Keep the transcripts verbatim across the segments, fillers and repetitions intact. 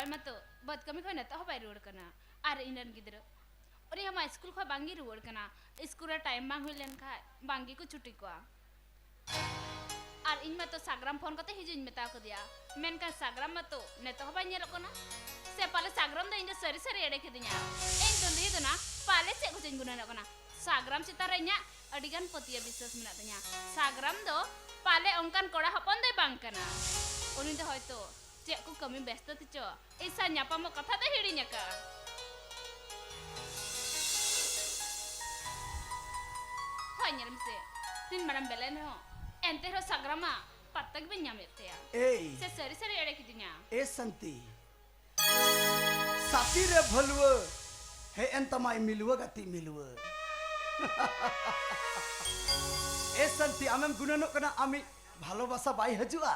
ᱢᱟᱛᱚ ᱵᱟᱹᱫᱽ ᱠᱟᱹᱢᱤ ᱠᱷᱚᱱ ᱱᱤᱛᱚᱜ ᱦᱚᱸ ᱵᱟᱭ ᱨᱩᱣᱟᱹᱲ ᱠᱟᱱᱟ᱾ ᱟᱨ ᱤᱧ ᱨᱮᱱ ᱜᱤᱫᱽᱨᱟᱹ, ᱩᱱᱤ ᱦᱚᱸ ᱢᱟ ᱥᱠᱩᱞ ᱠᱷᱚᱱ ᱵᱟᱝ ᱜᱮ ᱨᱩᱣᱟᱹᱲ ᱠᱟᱱᱟ᱾ ᱥᱠᱩᱞ ᱨᱮ ᱴᱟᱭᱤᱢ ᱵᱟᱝ ᱦᱩᱭ ᱞᱮᱱ ᱠᱷᱟᱱ ᱵᱟᱝ ᱜᱮᱠᱚ ᱪᱷᱩᱴᱤ ᱠᱚᱣᱟ᱾ ᱟᱨ ᱤᱧ ᱢᱟᱛᱚ ᱥᱟᱜᱽᱨᱟᱢ ᱯᱷᱳᱱ ᱠᱟᱛᱮ ᱦᱤᱡᱩᱜ ᱤᱧ ᱢᱮᱛᱟ ᱠᱟᱫᱮᱭᱟ, ᱢᱮᱱᱠᱷᱟᱱ ᱥᱟᱜᱽᱨᱟᱢ ᱢᱟᱛᱚ ᱱᱤᱛᱚᱜ ᱦᱚᱸ ᱵᱟᱭ ᱧᱮᱞᱚᱜ ᱠᱟᱱᱟ᱾ ᱥᱮ ᱯᱟᱞᱮ ᱥᱟᱜᱽᱨᱟᱢ ᱫᱚ ᱤᱧ ᱫᱚ ᱥᱟᱹᱨᱤ ᱥᱟᱹᱨᱤ ᱮᱲᱮ ᱠᱤᱫᱤᱧᱟ? ᱤᱧ ᱫᱚ ᱞᱟᱹᱭ ᱫᱚ ᱱᱟ ᱯᱟᱞᱮ ᱪᱮᱫ ᱠᱚᱪᱚᱧ ᱜᱩᱱᱟᱹᱱᱚᱜ ᱠᱟᱱᱟ᱾ ᱥᱟᱜᱽᱨᱟᱢ ᱪᱮᱛᱟᱱ ᱨᱮ ᱤᱧᱟᱹᱜ ᱟᱹᱰᱤ ᱜᱟᱱ ᱯᱟᱹᱛᱭᱟᱹᱣ ᱵᱤᱥᱣᱟᱥ ᱢᱮᱱᱟᱜ ᱛᱤᱧᱟ᱾ ᱥᱟᱜᱽᱨᱟᱢ ᱫᱚ ᱯᱟᱞᱮ ᱚᱱᱠᱟᱱ ᱠᱚᱲᱟ ᱦᱚᱯᱚᱱ ᱫᱚᱭ ᱵᱟᱝ ᱠᱟᱱᱟ᱾ ᱩᱱᱤ ᱫᱚ ᱦᱚᱭᱛᱚ ᱪᱮᱫ ᱠᱚ ᱠᱟᱹᱢᱤ ᱵᱮᱥᱛᱚ ᱛᱮᱪᱚ ᱤᱧ ᱥᱟᱶ ᱧᱟᱯᱟᱢᱚᱜ ᱠᱟᱛᱷᱟ ᱫᱚᱭ ᱦᱤᱲᱤᱧ ᱟᱠᱟᱫᱼᱟ᱾ ᱦᱳᱭ, ᱧᱮᱞ ᱢᱮᱥᱮ, ᱛᱤᱱ ᱢᱟᱨᱟᱝ ᱵᱮᱞᱮᱱ ᱨᱮᱦᱚᱸ ᱮᱱᱛᱮ ᱨᱮᱦᱚᱸ ᱥᱟᱜᱽᱨᱟᱢᱟ ᱯᱟᱛᱛᱟ ᱜᱮ ᱵᱟᱹᱧ ᱧᱟᱢᱮᱫ ᱛᱟᱭᱟ᱾ ᱮᱭ᱾ ᱥᱮ ᱥᱟᱹᱨᱤ ᱥᱟᱹᱨᱤ ᱮᱲᱮ ᱠᱤᱫᱤᱧᱟ? ᱮ ᱥᱟᱱᱛᱤ, ᱥᱟᱛᱤ ᱨᱮ ᱵᱷᱟᱹᱞᱩᱣᱟᱹ, ᱦᱮᱡ ᱮᱱ ᱛᱟᱢᱟᱭ ᱢᱤᱞᱣᱟᱹ ᱜᱟᱛᱮ ᱢᱤᱞᱣᱟᱹ᱾ ᱮ ᱥᱟᱱᱛᱤ, ᱟᱢᱮᱢ ᱜᱩᱱᱟᱹᱱᱚᱜ ᱠᱟᱱᱟ ᱟᱢᱤᱡ ᱵᱷᱟᱞᱚᱵᱟᱥᱟ ᱵᱟᱭ ᱦᱤᱡᱩᱜᱼᱟ?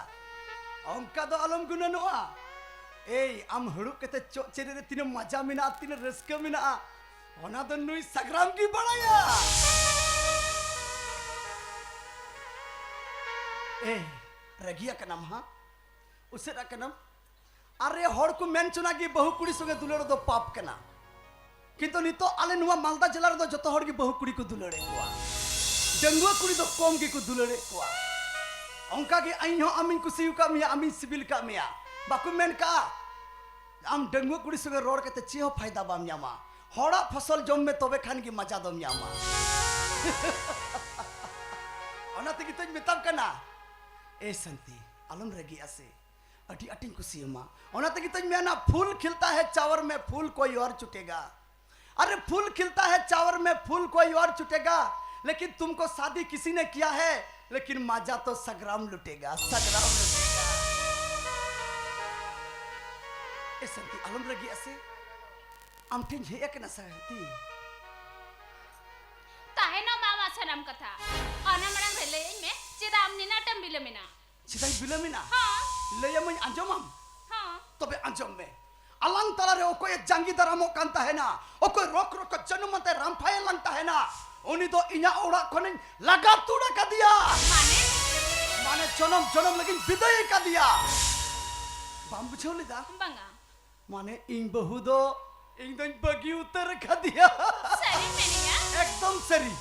ᱚᱱᱠᱟ ᱫᱚ ᱟᱞᱚᱢ ᱜᱩᱱᱟᱹᱱᱚᱜᱼᱟ᱾ ᱮᱭ, ᱟᱢ ᱦᱟᱹᱲᱩᱵ ᱠᱟᱛᱮ ᱪᱚᱜ ᱪᱮᱨᱮᱡ ᱨᱮ ᱛᱤᱱᱟᱹᱜ ᱢᱟᱡᱟ ᱢᱮᱱᱟᱜᱼᱟ, ᱛᱤᱱᱟᱹᱜ ᱨᱟᱹᱥᱠᱟᱹ ᱢᱮᱱᱟᱜᱼᱟ, ᱚᱱᱟ ᱫᱚ ᱱᱩᱭ ᱥᱟᱜᱽᱨᱟᱢ ᱜᱮ ᱵᱟᱲᱟᱭᱟ᱾ ᱮᱭ, ᱨᱟᱹᱜᱤᱭᱟ ᱠᱟᱱᱟᱢ ᱦᱟᱸ? ᱩᱥᱟᱹᱫ ᱟᱠᱟᱱᱟᱢ? ᱟᱨᱮ, ᱦᱚᱲ ᱠᱚ ᱢᱮᱱ ᱪᱚᱱᱟ ᱜᱮ ᱵᱟᱹᱦᱩ ᱠᱩᱲᱤ ᱥᱚᱸᱜᱮ ᱫᱩᱞᱟᱹᱲ ᱫᱚ ᱯᱟᱯ ᱠᱟᱱᱟ, ᱠᱤᱱᱛᱩ ᱱᱤᱛᱚᱜ ᱟᱞᱮ ᱱᱚᱣᱟ ᱢᱟᱞᱫᱟ ᱡᱮᱞᱟ ᱨᱮᱫᱚ ᱡᱚᱛᱚ ᱦᱚᱲ ᱜᱮ ᱵᱟᱹᱦᱩ ᱠᱩᱲᱤ ᱠᱚ ᱫᱩᱞᱟᱹᱲᱮᱫ ᱠᱚᱣᱟ᱾ ᱰᱟᱺᱜᱩᱣᱟᱹ ᱠᱩᱲᱤ ᱫᱚ ᱠᱚᱢ ᱜᱮᱠᱚ ᱫᱩᱞᱟᱹᱲᱮᱫ ᱠᱚᱣᱟ᱾ ᱚᱱᱠᱟ ᱜᱮ ᱤᱧ ᱦᱚᱸ ᱟᱢᱤᱧ ᱠᱩᱥᱤ ᱟᱠᱟᱫ ᱢᱮᱭᱟ, ᱟᱢᱤᱧ ᱥᱤᱵᱤᱞ ᱟᱠᱟᱫ ᱢᱮᱭᱟ᱾ ᱵᱟᱠᱚ ᱢᱮᱱ ᱠᱟᱜᱼᱟ, ᱟᱢ ᱰᱟᱺᱜᱩᱣᱟᱹ ᱠᱩᱲᱤ ᱥᱚᱸᱜᱮ ᱨᱚᱲ ᱠᱟᱛᱮ ᱪᱮᱫ ᱦᱚᱸ ᱯᱷᱟᱭᱫᱟ ᱵᱟᱢ ᱧᱟᱢᱟ᱾ ᱦᱚᱲᱟᱜ ᱯᱷᱚᱥᱚᱞ ᱡᱚᱢ ᱢᱮ, ᱛᱚᱵᱮ ᱠᱷᱟᱱ ᱜᱮ ᱢᱟᱡᱟ ᱫᱚᱢ ᱧᱟᱢᱟ᱾ ᱚᱱᱟ ᱛᱮᱜᱮ ᱛᱚᱧ ᱢᱮᱛᱟᱢ ᱠᱟᱱᱟ, ᱮ ᱥᱟᱱᱛᱤ, ᱟᱞᱚᱢ ᱨᱟᱹᱜᱤᱜᱼᱟ ᱥᱮ᱾ ᱟᱹᱰᱤ ᱟᱸᱴᱤᱧ ᱠᱩᱥᱤᱭᱟᱢᱟ᱾ ᱚᱱᱟ ᱛᱮᱜᱮ ᱛᱚᱧ ᱢᱮᱱᱟ, ᱯᱷᱩᱞ ᱠᱷᱤᱞᱛᱟ ᱦᱮ ᱪᱟᱣᱟᱨ ᱢᱮ ᱯᱷᱩᱞ ᱠᱚᱭ ᱚᱨ ᱪᱩᱴᱮᱜᱟ᱾ ᱟᱨᱮ, ᱯᱷᱩᱞ ᱠᱷᱤᱞᱛᱟ ᱦᱮ ᱪᱟᱣᱟᱨ ᱢᱮ ᱯᱷᱩᱞ ᱠᱚᱭ ᱚᱨ ᱪᱩᱴᱮᱜᱟ, ᱞᱮᱠᱤᱱ ᱛᱩᱢᱠᱚ ᱥᱟᱫᱤ ᱠᱤᱥᱤ ᱱᱮ ᱠᱤᱭᱟ ᱦᱮ, ᱞᱮᱠᱤᱱ ᱢᱟᱡᱟ ᱛᱚ ᱥᱟᱜᱽᱨᱟᱢ ᱞᱩᱴᱮᱜᱟ, ᱥᱟᱜᱽᱨᱟᱢ ᱞᱩᱴᱮᱜᱟ᱾ ᱮ ᱥᱟᱱᱛᱤ, ᱟᱞᱚᱢ ᱨᱟᱹᱜᱤᱜᱼᱟ ᱥᱮ᱾ ᱟᱢ ᱴᱷᱮᱱ ᱦᱮᱡ ᱟᱠᱟᱱᱟ ᱥᱟᱱᱛᱤ᱾ ᱛᱟᱦᱮᱱᱚᱜ ᱢᱟ ᱟᱢᱟᱜ ᱥᱟᱱᱟᱢ ᱠᱟᱛᱷᱟ᱾ ᱚᱱᱟ ᱢᱟᱲᱟᱝ ᱨᱮ ᱞᱟᱹᱭᱟᱹᱧ ᱢᱮ, ᱪᱮᱫᱟᱜ ᱟᱢ ᱱᱤᱱᱟᱹᱜ ᱮᱢ ᱵᱤᱞᱚᱢᱮᱱᱟ? ᱪᱮᱫᱟᱜ ᱤᱧ ᱵᱤᱞᱚᱢᱮᱱᱟ? ᱦᱚᱸ᱾ ᱞᱟᱹᱭᱟᱢᱟᱹᱧ, ᱟᱸᱡᱚᱢᱟᱢ? ᱦᱚᱸ᱾ ᱛᱚᱵᱮ ᱟᱸᱡᱚᱢ ᱢᱮ, ᱟᱞᱟᱝ ᱛᱟᱞᱟᱨᱮ ᱚᱠᱚᱭᱮ ᱡᱟᱸᱜᱤ ᱫᱟᱨᱟᱢᱚᱜ ᱠᱟᱱ ᱛᱟᱦᱮᱱᱟ, ᱚᱠᱚᱭ ᱨᱚᱠ ᱨᱚᱠ ᱡᱟᱹᱱᱩᱢ ᱟᱛᱮ ᱨᱟᱢᱯᱷᱟᱭᱮ ᱞᱟᱝ ᱛᱟᱦᱮᱱᱟ, ᱩᱱᱤ ᱫᱚ ᱤᱧᱟᱹᱜ ᱚᱲᱟᱜ ᱠᱷᱚᱱᱤᱧ ᱞᱟᱜᱟ ᱛᱩᱲ ᱟᱠᱟᱫᱮᱭᱟ᱾ ᱢᱟᱱᱮ? ᱢᱟᱱᱮ ᱡᱚᱱᱚᱢ ᱡᱚᱱᱚᱢ ᱞᱟᱹᱜᱤᱫ ᱵᱤᱫᱟᱹᱭ ᱟᱠᱟᱫᱮᱭᱟ᱾ ᱵᱟᱢ ᱵᱩᱡᱷᱟᱹᱣ ᱞᱮᱫᱟ? ᱵᱟᱝᱟ᱾ ᱢᱟᱱᱮ ᱤᱧ ᱵᱟᱹᱦᱩ ᱫᱚ ᱤᱧ ᱫᱚᱧ ᱵᱟᱹᱜᱤ ᱩᱛᱟᱹᱨ ᱟᱠᱟᱫᱮᱭᱟ᱾ ᱥᱟᱹᱨᱤᱢ ᱢᱮᱱᱮᱜᱼᱟ? ᱮᱠᱫᱚᱢ ᱥᱟᱹᱨᱤ᱾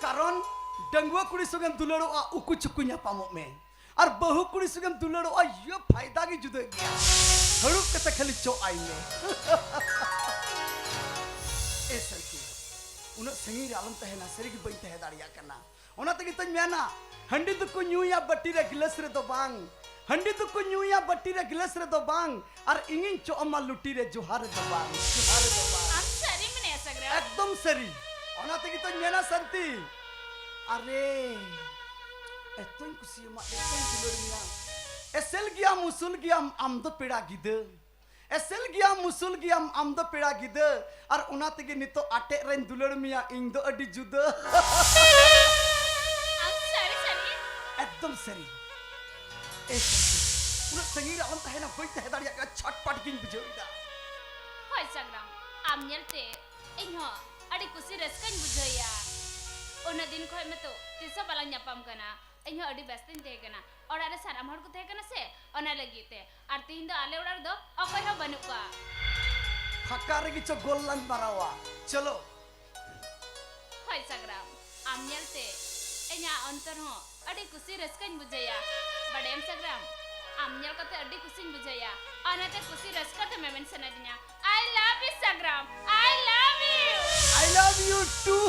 ᱠᱟᱨᱚᱱ ᱰᱟᱺᱜᱩᱣᱟᱹ ᱠᱩᱲᱤ ᱥᱚᱸᱜᱮᱢ ᱫᱩᱞᱟᱹᱲᱚᱜᱼᱟ, ᱩᱠᱩ ᱪᱩᱠᱩ ᱧᱟᱯᱟᱢᱚᱜ ᱢᱮ᱾ ᱟᱨ ᱵᱟᱹᱦᱩ ᱠᱩᱲᱤ ᱥᱚᱸᱜᱮᱢ ᱫᱩᱞᱟᱹᱲᱚᱜᱼᱟ, ᱤᱭᱟᱹ ᱯᱷᱟᱭᱫᱟ ᱜᱮ ᱡᱩᱫᱟᱹ ᱜᱮᱭᱟ᱾ ᱦᱟᱹᱲᱩᱵ ᱠᱟᱛᱮ ᱠᱷᱟᱹᱞᱤ ᱪᱚᱜ ᱟᱭ ᱢᱮ᱾ ᱮ ᱥᱟᱹᱨᱠᱤ, ᱩᱱᱟᱹᱜ ᱥᱟᱺᱜᱤᱧ ᱨᱮ ᱟᱞᱚᱢ ᱛᱟᱦᱮᱱᱟ, ᱥᱟᱹᱨᱤ ᱜᱮ ᱵᱟᱹᱧ ᱛᱟᱦᱮᱸ ᱫᱟᱲᱮᱭᱟᱜ ᱠᱟᱱᱟ᱾ ᱚᱱᱟ ᱛᱮᱜᱮ ᱛᱚᱧ ᱢᱮᱱᱟ, ᱦᱟᱺᱰᱤ ᱫᱚᱠᱚ ᱧᱩᱭᱟ ᱵᱟᱹᱴᱤ ᱨᱮ ᱜᱤᱞᱟᱹᱥ ᱨᱮᱫᱚ ᱵᱟᱝ, ᱦᱟᱺᱰᱤ ᱫᱚᱠᱚ ᱧᱩᱭᱟ ᱵᱟᱹᱴᱤ ᱨᱮ ᱜᱤᱞᱟᱹᱥ ᱨᱮᱫᱚ ᱵᱟᱝ, ᱟᱨ ᱤᱧᱤᱧ ᱪᱚᱜ ᱟᱢᱟ ᱞᱩᱴᱤ ᱨᱮ ᱡᱚᱦᱟᱨ ᱨᱮᱫᱚ ᱵᱟᱝ, ᱡᱚᱦᱟᱨ ᱨᱮᱫᱚ ᱵᱟᱝ᱾ ᱟᱢ ᱥᱟᱹᱨᱤᱢ ᱢᱮᱱᱮᱫᱼᱟ ᱥᱟᱜᱽᱨᱟ? ᱮᱠᱫᱚᱢ ᱥᱟᱹᱨᱤ᱾ ᱚᱱᱟ ᱛᱮᱜᱮ ᱛᱚᱧ ᱢᱮᱱᱟ ᱥᱟᱱᱛᱤ, ᱟᱨᱮ, ᱮᱛᱚᱧ ᱠᱩᱥᱤᱭᱟᱢᱟ, ᱮᱛᱚᱧ ᱫᱩᱞᱟᱹᱲ ᱢᱮᱭᱟ᱾ ᱮᱥᱮᱞ ᱜᱮᱭᱟᱢ, ᱩᱥᱩᱞ ᱜᱮᱭᱟᱢ, ᱟᱢ ᱫᱚ ᱯᱮᱲᱟ ᱜᱤᱫᱟᱹ᱾ ᱮᱥᱮᱞ ᱜᱮᱭᱟᱢ, ᱩᱥᱩᱞ ᱜᱮᱭᱟᱢ, ᱟᱢ ᱫᱚ ᱯᱮᱲᱟ ᱜᱤᱫᱟᱹ᱾ ᱟᱨ ᱚᱱᱟ ᱛᱮᱜᱮ ᱱᱤᱛᱚᱜ ᱟᱴᱮᱫ ᱨᱮᱧ ᱫᱩᱞᱟᱹᱲ ᱢᱮᱭᱟ, ᱤᱧ ᱫᱚ ᱟᱹᱰᱤ ᱡᱩᱫᱟᱹ᱾ ᱟᱢ ᱥᱟᱹᱨᱤ ᱥᱟᱹᱨᱤ? ᱮᱠᱫᱚᱢ ᱥᱟᱹᱨᱤ᱾ ᱮ ᱥᱟᱹᱨᱤ, ᱩᱱᱟᱹᱜ ᱥᱟᱺᱜᱤᱧ ᱨᱮ ᱟᱞᱚᱢ ᱛᱟᱦᱮᱱᱟ, ᱵᱟᱹᱧ ᱛᱟᱦᱮᱸ ᱫᱟᱲᱮᱭᱟᱜ ᱠᱟᱱᱟ, ᱪᱷᱟᱴᱯᱟᱴ ᱜᱤᱧ ᱵᱩᱡᱷᱟᱹᱣ ᱮᱫᱟ᱾ ᱦᱳᱭ ᱥᱟᱜᱽᱨᱟᱢ, ᱟᱢ ᱧᱮᱞᱛᱮ ᱤᱧ ᱦᱚᱸ ᱟᱹᱰᱤ ᱠᱩᱥᱤ ᱨᱟᱹᱥᱠᱟᱹᱧ ᱵᱩᱡᱷᱟᱹᱣᱮᱫᱼᱟ᱾ ᱩᱱᱟᱹᱜ ᱫᱤᱱ ᱠᱷᱚᱱ ᱢᱟᱛᱚ ᱛᱤᱥ ᱦᱚᱸ ᱵᱟᱞᱟᱝ ᱧᱟᱯᱟᱢ ᱠᱟᱱᱟ᱾ ᱤᱧ ᱦᱚᱸ ᱟᱹᱰᱤ ᱵᱮᱥᱛᱚᱧ ᱛᱟᱦᱮᱸ ᱠᱟᱱᱟ, ᱚᱲᱟᱜ ᱨᱮ ᱥᱟᱱᱟᱢ ᱦᱚᱲ ᱠᱚ ᱛᱟᱦᱮᱸ ᱠᱟᱱᱟ ᱥᱮ, ᱚᱱᱟ ᱞᱟᱹᱜᱤᱫ ᱛᱮ᱾ ᱟᱨ ᱛᱤᱦᱤᱧ ᱫᱚ ᱟᱞᱮ ᱚᱲᱟᱜ ᱨᱮᱫᱚ ᱚᱠᱚᱭ ᱦᱚᱸ ᱵᱟᱹᱱᱩᱜ ᱠᱚᱣᱟ᱾ ᱯᱷᱟᱸᱠᱟ ᱨᱮᱜᱮ ᱪᱚ ᱜᱳᱞ ᱞᱟᱝ ᱢᱟᱨᱟᱣᱟ, ᱪᱚᱞᱚ᱾ ᱦᱳᱭ ᱥᱟᱜᱽᱨᱟᱢ, ᱟᱢ ᱧᱮᱞᱛᱮ ᱤᱧᱟᱹᱜ ᱚᱱᱛᱚᱨ ᱦᱚᱸ ᱟᱹᱰᱤ ᱠᱩᱥᱤ ᱨᱟᱹᱥᱠᱟᱹᱧ ᱵᱩᱡᱷᱟᱹᱣᱟ᱾ ᱵᱟᱰᱟᱭᱟᱢ ᱥᱟᱜᱽᱨᱟᱢ, ᱟᱢ ᱧᱮᱞ ᱠᱟᱛᱮ ᱟᱹᱰᱤ ᱠᱩᱥᱤᱧ ᱵᱩᱡᱷᱟᱹᱣᱟ᱾ ᱚᱱᱟᱛᱮ ᱠᱩᱥᱤ ᱨᱟᱹᱥᱠᱟᱹ ᱛᱮ ᱢᱮᱢᱮᱱ ᱥᱟᱱᱟᱭᱮᱫᱤᱧᱟ, I love you Sagram, I love you. I love you too.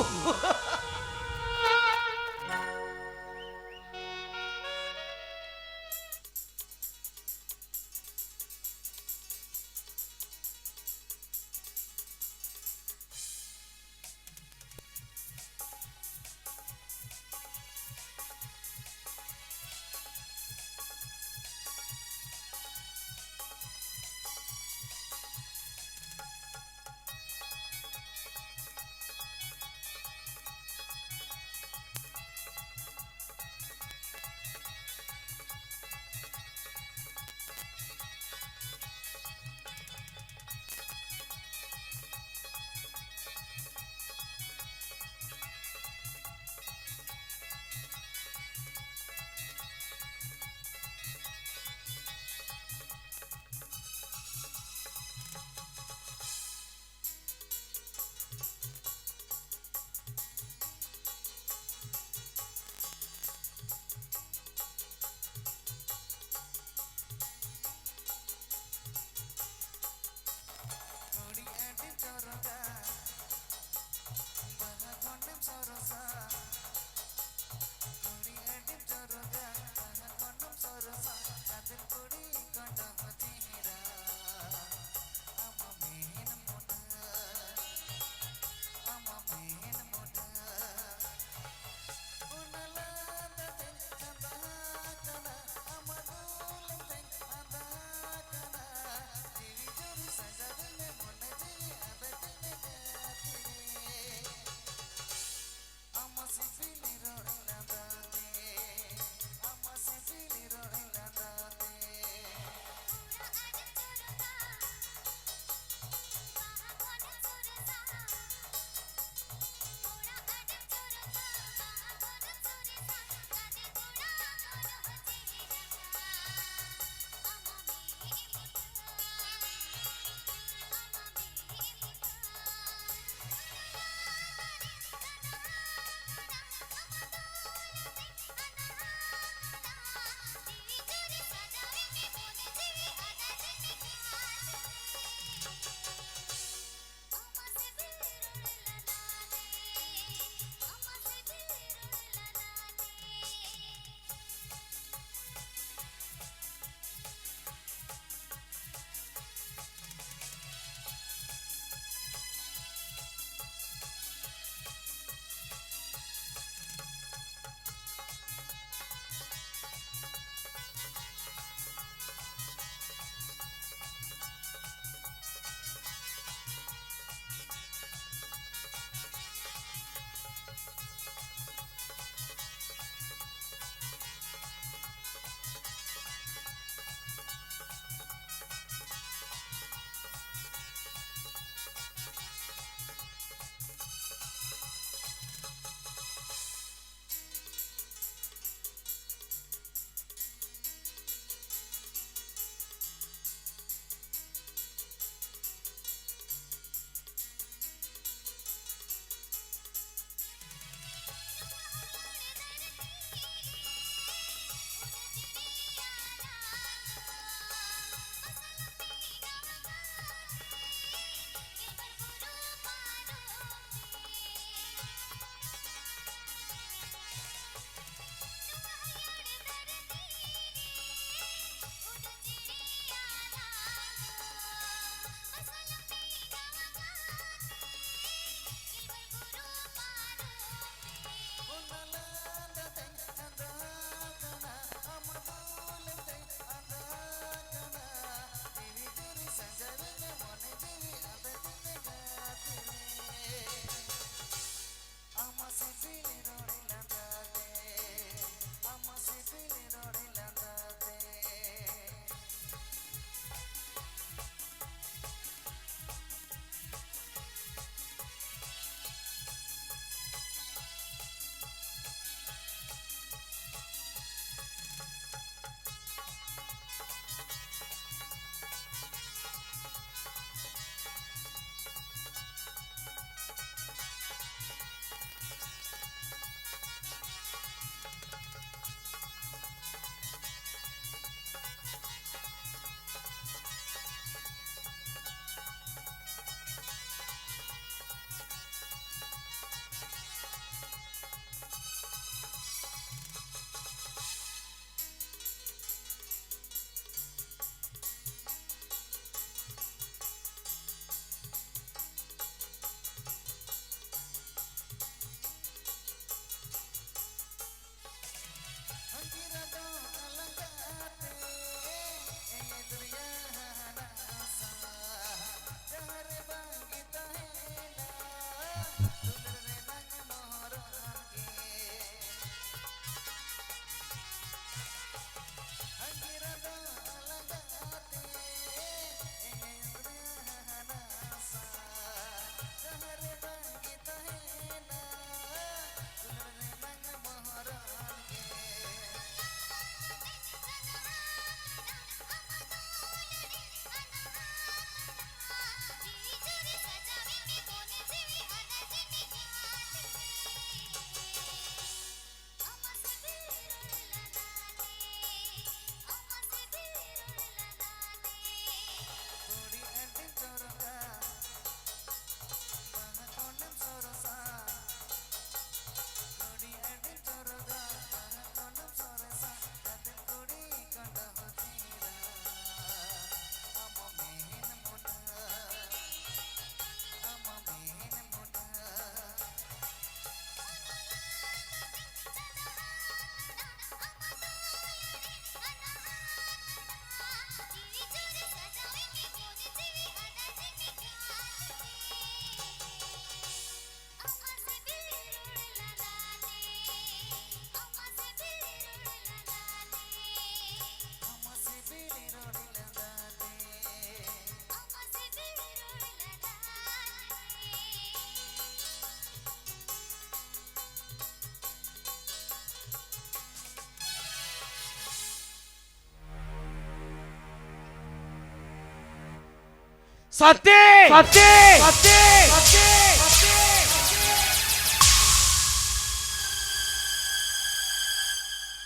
ᱥᱟᱱᱛᱤ! ᱥᱟᱱᱛᱤ! ᱥᱟᱱᱛᱤ!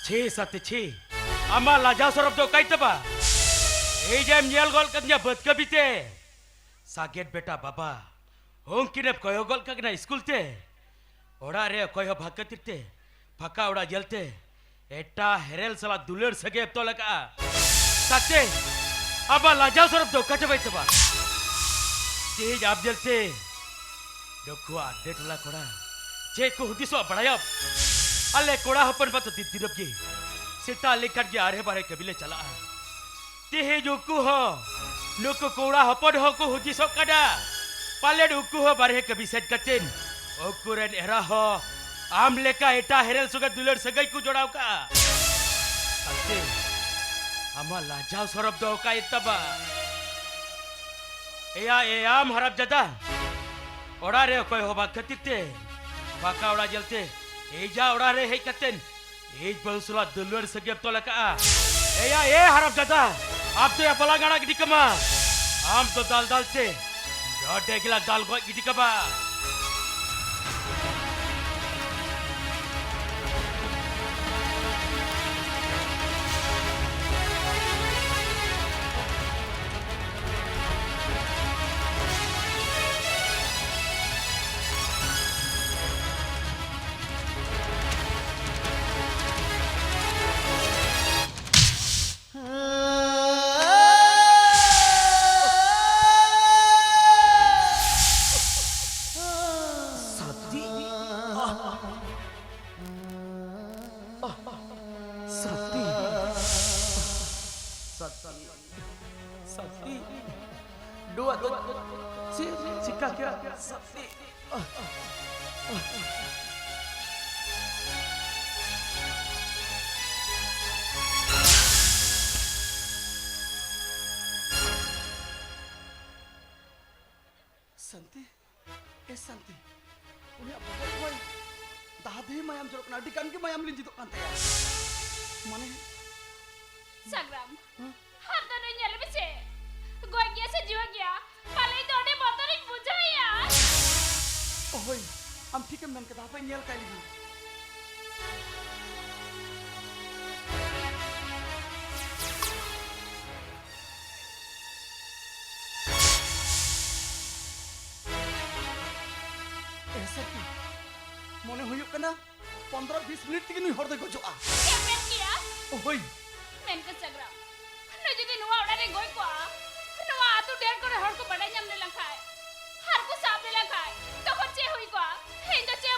ᱪᱷᱤ, ᱥᱟᱱᱛᱤ, ᱪᱷᱤ᱾ ᱟᱢᱟᱜ ᱞᱟᱡᱟᱣ ᱥᱚᱨᱚᱢ ᱫᱚ ᱚᱠᱟᱭ ᱛᱟᱢᱟ? ᱮᱭ ᱡᱮᱢ ᱧᱮᱞ ᱜᱚᱫ ᱠᱟᱫᱤᱧᱟ ᱵᱟᱹᱫᱽ ᱠᱟᱹᱢᱤ ᱛᱮ᱾ ᱥᱟᱜᱮᱫ ᱵᱮᱴᱟ ᱵᱟᱵᱟ, ᱩᱱᱠᱤᱱᱮᱢ ᱠᱚᱭᱚᱜ ᱜᱚᱫ ᱠᱟᱜ ᱠᱤᱱᱟ ᱥᱠᱩᱞ ᱛᱮ᱾ ᱚᱲᱟᱜ ᱨᱮ ᱚᱠᱚᱭ ᱦᱚᱸ ᱵᱟᱝ ᱠᱷᱟᱹᱛᱤᱨ ᱛᱮ, ᱯᱷᱟᱸᱠᱟ ᱚᱲᱟᱜ ᱧᱮᱞᱛᱮ, ᱮᱴᱟᱜ ᱦᱮᱨᱮᱞ ᱥᱟᱞᱟᱜ ᱫᱩᱞᱟᱹᱲ ᱥᱟᱹᱜᱟᱹᱭ ᱮ ᱛᱚᱞ ᱟᱠᱟᱫᱼᱟ᱾ ᱥᱟᱛᱮ, ᱟᱢᱟᱜ ᱞᱟᱡᱟᱣ ᱥᱚᱨᱚᱢ ᱫᱚ ᱚᱠᱟ ᱪᱟᱵᱟᱭ ᱛᱟᱢᱟ? ᱛᱮᱦᱮᱧ ᱟᱢ ᱧᱮᱞᱛᱮ ᱱᱩᱠᱩᱣᱟᱜ ᱟᱰᱮ ᱴᱚᱞᱟ ᱠᱚᱲᱟ ᱪᱮᱫ ᱠᱚ ᱦᱩᱫᱤᱥᱚᱜᱼᱟ ᱵᱟᱲᱟᱭᱟᱢ? ᱟᱞᱮ ᱠᱚᱲᱟ ᱦᱚᱯᱚᱱ ᱢᱟᱛᱚ ᱫᱤᱱ ᱫᱤᱱᱟᱹᱢ ᱜᱮ ᱥᱮᱛᱟᱜ ᱞᱮᱠᱷᱟᱱ ᱜᱮ ᱟᱨᱦᱮ ᱵᱟᱨᱦᱮ ᱠᱟᱹᱢᱤ ᱞᱮ ᱪᱟᱞᱟᱜᱼᱟ᱾ ᱛᱮᱦᱮᱧ ᱩᱱᱠᱩ ᱦᱚᱸ, ᱱᱩᱠᱩ ᱠᱚᱲᱟ ᱦᱚᱯᱚᱱ ᱦᱚᱸᱠᱚ ᱦᱩᱫᱤᱥᱚᱜ ᱠᱟᱱᱟ, ᱯᱟᱞᱮᱱ ᱩᱱᱠᱩ ᱦᱚᱸ ᱵᱟᱨᱦᱮ ᱠᱟᱹᱢᱤ ᱥᱮᱱ ᱠᱟᱛᱮᱱ ᱩᱱᱠᱩ ᱨᱮᱱ ᱮᱨᱟ ᱦᱚᱸ ᱟᱢ ᱞᱮᱠᱟ ᱮᱴᱟᱜ ᱦᱮᱨᱮᱞ ᱥᱚᱸᱜᱮ ᱫᱩᱞᱟᱹᱲ ᱥᱟᱹᱜᱟᱹᱭ ᱠᱚ ᱡᱚᱲᱟᱣ ᱠᱟᱜᱼᱟ᱾ ᱥᱟᱱᱛᱤ, ᱟᱢᱟᱜ ᱞᱟᱡᱟᱣ ᱥᱚᱨᱚᱢ ᱫᱚ ᱚᱠᱟᱭᱮᱱ ᱛᱟᱢᱟ? ᱮᱭᱟ, ᱮᱭᱟᱢ ᱦᱟᱨᱟᱢ ᱡᱟᱫᱟ, ᱚᱲᱟᱜ ᱨᱮ ᱚᱠᱚᱭ ᱦᱚᱸ ᱵᱟᱝ ᱠᱷᱟᱹᱛᱤᱨ ᱛᱮ ᱯᱷᱟᱸᱠᱟ ᱚᱲᱟᱜ ᱧᱮᱞᱛᱮ ᱮᱭ ᱡᱟ ᱚᱲᱟᱜ ᱨᱮ ᱦᱮᱡ ᱠᱟᱛᱮᱱ ᱤᱧ ᱵᱟᱹᱦᱩ ᱥᱟᱞᱟᱜ ᱫᱩᱞᱟᱹᱲ ᱥᱟᱹᱜᱟᱹᱭ ᱮᱢ ᱛᱚᱞ ᱟᱠᱟᱜᱼᱟ᱾ ᱮᱭᱟ, ᱮ ᱦᱟᱨᱟᱢ ᱡᱟᱫᱟ, ᱟᱢ ᱫᱚᱭᱟ ᱵᱟᱞᱟᱝ ᱟᱲᱟᱜ ᱜᱤᱰᱤ ᱠᱟᱢᱟ᱾ ᱟᱢ ᱫᱚ ᱫᱟᱞ ᱫᱟᱞ ᱛᱮ ᱱᱚᱰᱮ ᱜᱮᱞᱟᱝ ᱫᱟᱞ ᱜᱚᱡ ᱜᱤᱰᱤ ᱠᱟᱢᱟ᱾ ᱥᱟᱛᱤ᱾ ᱥᱟᱛᱤ᱾ ᱥᱟᱛᱤ᱾ ᱥᱟᱛᱤ᱾ ᱱᱚᱣᱟ ᱫᱚ ᱪᱮᱫ ᱪᱤᱠᱟ ᱠᱮᱫᱟ? ᱥᱟᱛᱤ᱾ ᱥᱟᱱᱛᱤ, ᱮ ᱥᱟᱱᱛᱤ, ᱩᱱᱤᱭᱟᱜ ᱵᱚᱦᱚᱜ ᱠᱷᱚᱱ ᱫᱟᱦᱟ ᱫᱟᱹᱦᱤ ᱢᱟᱭᱟᱢ ᱡᱚᱨᱚᱜ ᱠᱟᱱᱟ, ᱟᱹᱰᱤ ᱜᱟᱱ ᱜᱮ ᱢᱟᱭᱟᱢ ᱞᱤᱸᱡᱤᱫᱚᱜ ᱠᱟᱱ ᱛᱟᱭᱟ᱾ ᱢᱟᱱᱮ, ᱥᱟᱜᱽᱨᱟᱢ, ᱦᱮᱸ? ᱦᱟᱱᱛᱮ ᱱᱩᱭ ᱧᱮᱞᱮ ᱢᱮᱥᱮ, ᱜᱚᱡ ᱜᱮᱭᱟ ᱥᱮ ᱡᱤᱣᱮᱫ ᱜᱮᱭᱟ? ᱟᱢ ᱴᱷᱤᱠᱮᱢ ᱢᱮᱱ ᱠᱮᱫᱟ, ᱦᱟᱯᱮᱧ ᱧᱮᱞ ᱠᱟᱭ ᱞᱮᱜᱮ᱾ ᱮ ᱥᱟᱹᱨᱤ, ᱢᱚᱱᱮ ᱦᱩᱭᱩᱜ ᱠᱟᱱᱟ ᱯᱚᱱᱫᱽᱨᱚ ᱵᱤᱥ ᱢᱤᱱᱤᱴ ᱛᱮᱜᱮ ᱱᱩᱭ ᱦᱚᱲ ᱫᱚᱭ ᱜᱚᱡᱚᱜᱼᱟ᱾ ᱪᱮᱫ ᱮᱢ ᱢᱮᱱ ᱠᱮᱭᱟ? ᱳ ᱦᱳᱭ᱾ ᱢᱮᱱᱠᱮᱫ ᱥᱟᱜᱽᱨᱟᱢ, ᱱᱩᱭ ᱡᱩᱫᱤ ᱱᱚᱣᱟ ᱚᱲᱟᱜ ᱨᱮ ᱜᱚᱡ ᱠᱚᱜᱼᱟ, ᱱᱚᱣᱟ ᱟᱹᱛᱩ ᱰᱮᱦᱮᱨ ᱠᱚᱨᱮ ᱦᱚᱲ ᱠᱚ ᱵᱟᱰᱟᱭ ᱧᱟᱢ ᱞᱮᱱ ᱠᱷᱟᱡ, ᱟᱨ ᱠᱚ ᱥᱟᱵ ᱞᱮᱱ ᱠᱷᱟᱡ, ᱛᱚᱠᱷᱚᱱ ᱪᱮᱫ ᱦᱩᱭ ᱠᱚᱜᱼᱟ? ᱤᱧ ᱫᱚ ᱪᱮᱫ